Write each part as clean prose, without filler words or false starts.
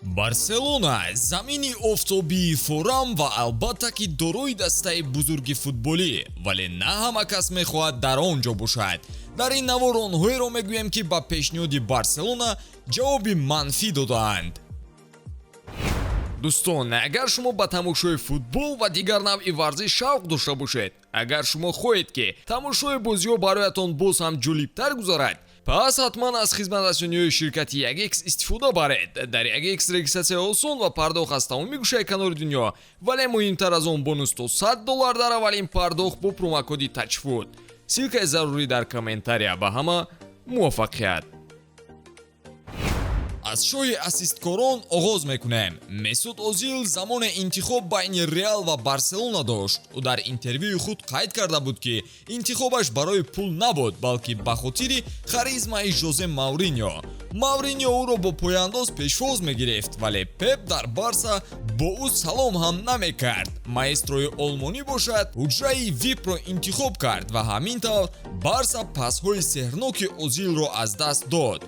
Барселона замини офтобии форам ва албатта ки дорои дастаи бузурги футболӣ, вале на ҳама кас мехоҳад дар он ҷо бошад. Дар ин навор онҳоеро мегӯем, ки ба пешниҳоди Барселона ҷавоби манфӣ додаанд. Дӯстон, агар шумо ба тамошои футбол ва дигар навъи варзиш шавқ дошта бошед, агар шумо хоҳед, ки тамошои бозиҳо бароятон боз ҳам ҷолибтар гузарад, пас ҳатман аз хизматрасониҳои ширкати 1X истифода баред. Дар 1X регистратсия осон ва пардохт аз тамоми гӯшаи канори дунё, вале муҳимтар аз он, бонус то 100 доллар дар аввалин пардохт бо промокоди TAJFOOT. Ссылкаи зарурӣ дар комментария. Ба ҳама муваффақият! Аз шоҳи ассисткорон оғоз мекунем. Месут Озил замоне интихоб байни Реал ва Барселона дошт. Ӯ дар интервюи худ қайд карда буд, ки интихобаш барои пул набуд, балки ба хотири харизмаи Жозе Мауриньо. Мауриньо ӯро бо пояндоз пешвоз мегирифт, вале Пеп дар Барса бо ӯ салом ҳам намекард. Маэстрои олмонӣ бошад, ҳуҷраи випро интихоб кард ва ҳамин тавр Барса пасҳои сеҳрноки Озилро аз даст дод.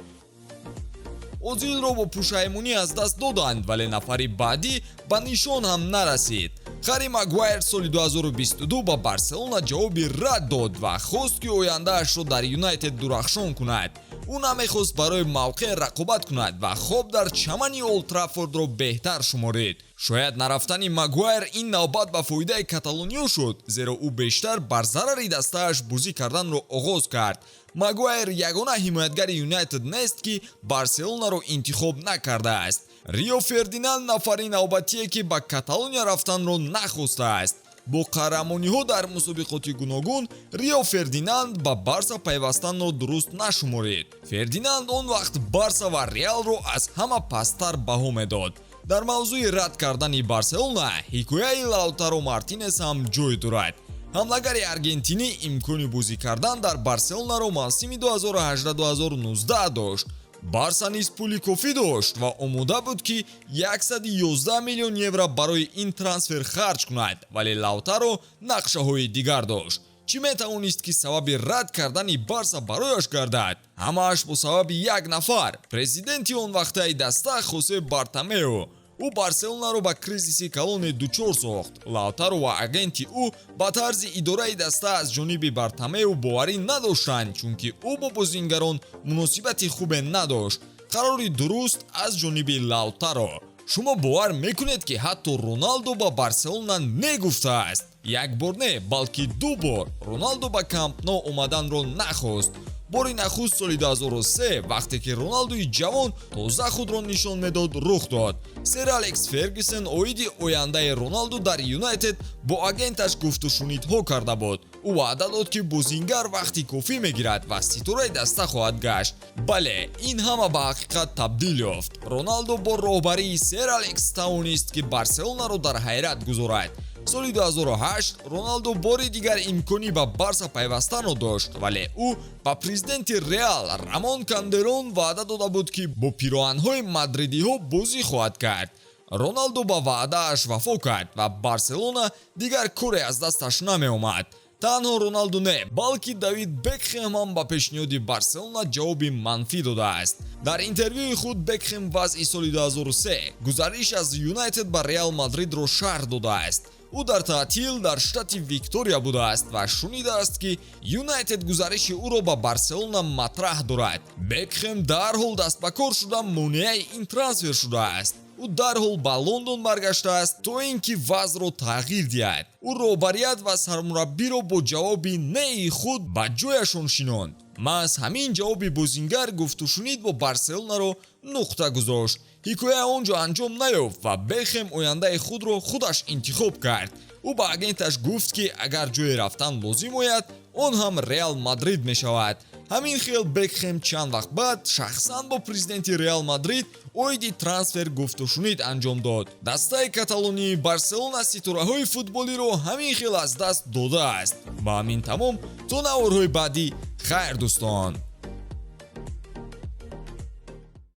Озилро бо пушаймонӣ аз даст доданд, вале нафари баъдӣ ба нишон ҳам нарасид. Ҳарри Магуайр соли 2022 ба Барселона ҷавоби рад дод ва хост, ки ояндаашро дар Юнайтед дурахшон кунад. Ӯ намехост барои мавқеъ рақобат кунад ва хоб дар чамани Олдтраффордро беҳтар шуморид. Шояд нарафтани Магуайр ин навбат ба фоидаи каталониё шуд, зеро ӯ бештар бар зарари дастааш бозӣ карданро оғоз кард. Магуайр ягона ҳимоятгари Юнайтед нест, ки Барселонаро интихоб накардааст. Рио Фердинанд нафари навбатие, ки ба Каталония рафтанро нахостааст. Бо қаҳрамониҳо дар мусобиқоти гуногун, Рио Фердинанд ба Барса пайвастанро дуруст нашуморид. Фердинанд он вақт Барса ва Реалро аз ҳама пасттар баҳо медод. Дар мавзӯи рад кардани Барселона ҳикояи Лаутаро Мартинес ҳам ҷой дорад. Ҳамлагари аргентинӣ имкони бозӣ кардан дар Барселонаро мавсими 2018-2019 дошт. Барса низ пули кофӣ дошт ва омода буд, ки 111 миллион евро барои ин трансфер харҷ кунад, вале Лаутаро нақшаҳои дигар дошт. Чӣ метавонист, ки сабаби рад кардани Барса барояш гардад? Ҳамааш бо сабаби як нафар, президенти он вақтаи даста Хосе Бартомео. Ӯ Барселонаро ба кризиси калоне дучор сохт. Лаутаро ва агенти ӯ ба тарзи идораи даста аз ҷониби Бартомео боварӣ надоштанд, чунки ӯ бо бозингарон муносибати хубе надошт. Қарори дуруст аз ҷониби Лаутаро. Шумо бовар мекунед, ки ҳатто Роналдо ба Барселона не гуфтааст? Як бор не, балки ду бор Роналдо ба Камп Но омаданро нахост. Бори нахуст соли 2003, вақте ки Роналдои ҷавон тоза худро нишон медод, рух дод. Сер Алекс Фергюсон оиди ояндаи Роналду дар Юнайтед бо агенташ гуфтушунидҳо карда буд. Ӯ ваъда дод, ки бозингар вақти кофӣ мегирад ва ситораи даста хоҳад гашт. Бале, ин ҳама ба ҳақиқат табдил ёфт. Роналдо бо роҳбарии Сер Алекс тавонист, ки Барселонаро дар ҳайрат гузорад. Соли 2008 Роналдо бори дигар имконӣ ба Барса пайвастанро дошт, вале ӯ ба президенти Реал Рамон Калдерон ваъда дода буд, ки бо пироҳанҳои мадридиҳо бозӣ хоҳад кард. Роналдо ба ваъдааш вафо кард ва Барселона дигар коре аз дасташ намеомад. Танҳо Роналду не, балки Давид Бекхем ҳам ба пешниҳоди Барселона ҷавоби манфӣ додааст. Дар интервюи худ Бекхем вазъи соли 2003, гузариш аз Юнайтед ба Реал Мадридро шарҳ додааст. Ӯ дар таътил дар штати Виктория будааст ва шунидааст, ки Юнайтед гузариши ӯро ба Барселона матраҳ дорад. Бекхем дарҳол даст ба кор шуда, монеаи ин трансфер шудааст. Ӯ дарҳол ба Лондон баргаштааст, то ин ки вазъро тағйир диҳад. Ӯ роҳбарият ва сармураббиро бо ҷавоби неи худ ба ҷояшон шинонд. Маҳз ҳамин ҷавоби бозингар гуфтушунид бо Барселонаро нуқта гузошт. Ҳикоя он ҷо анҷом наёфт ва Бекхем ояндаи худро худаш интихоб кард. Ӯ ба агенташ гуфт, ки агар ҷое рафтан лозим ояд, он ҳам Реал Мадрид мешавад. Ҳамин хел Бекхем чанд вақт баъд шахсан бо президенти Реал Мадрид оиди трансфер гуфтушунид анҷом дод. Дастаи каталонии Барселона ситораҳои футболиро ҳамин хел аз даст додааст. Ба ҳамин тамом. То наворҳои баъдӣ, хайр, дӯстон.